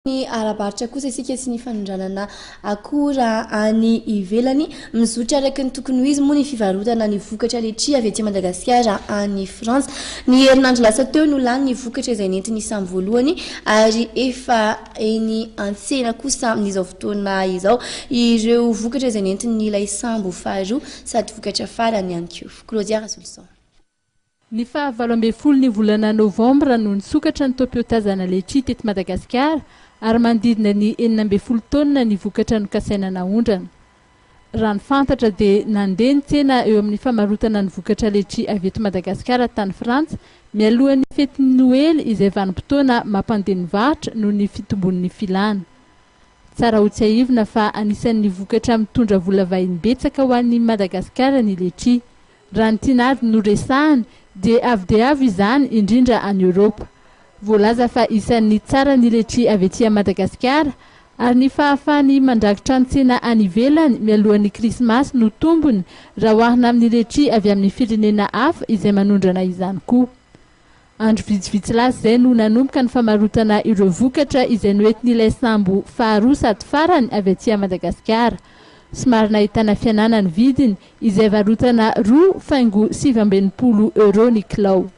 Ny ara-barotra kosa isika sy ny fanondranana akora any ivelany. Mizotra araka ny tokony ho izy moa ny fivarotana ny vokatra letchi avy aty Madagasikara any Frantsa. Ny herinandro lasa teo no lany ny vokatra izay nentin'ny sambo voalohany ary efa eny an-tsena kosa amin'izao fotoana izao ireo vokatra izay nentin'ilay sambo faharoa sady vokatra farany ihany koa. Claudia Rasoloson. Ny faha 18 ny volana novambra no nisokatra ny taom-piotazana letchi teto Madagasikara ary manodidina ny 16 taonina ny vokatra nokasaina naondrana. Raha ny fantatra dia nandeha ny tsena eo amin'ny famarotana ny vokatra letchi avy eto Madagasikara tany Frantsa mialohan'ny fetin'ny Noely izay vanim-potoana mampandeha ny varotra noho ny fitombon'ny filana. Tsara hotsiahivina fa anisan'ny vokatra mitondra vola vahiny betsaka ho an'i Madagasikara ny letchi. Raha ny tinady no resahana dia avo dia avo izany indrindra any Eoropa. Voalaza fa isan'ny tsara ny letchi avy aty Madagasikara ary ny fahafahany mandrakotra ny tsena any ivelany mialohan'ny krismasy no tombony raha oharina amin'ny letchi avy amin'ny firenena hafa izay manondrana izany koa. Andro vitsivitsy lasa izay no nanomboka ny famarotana ireo vokatra izay noentin'ilay sambo faharoa sady farany avy aty Madagasikara. Somary nahitana fihenana ny vidiny izay varotana 2,69 euros ny kilao.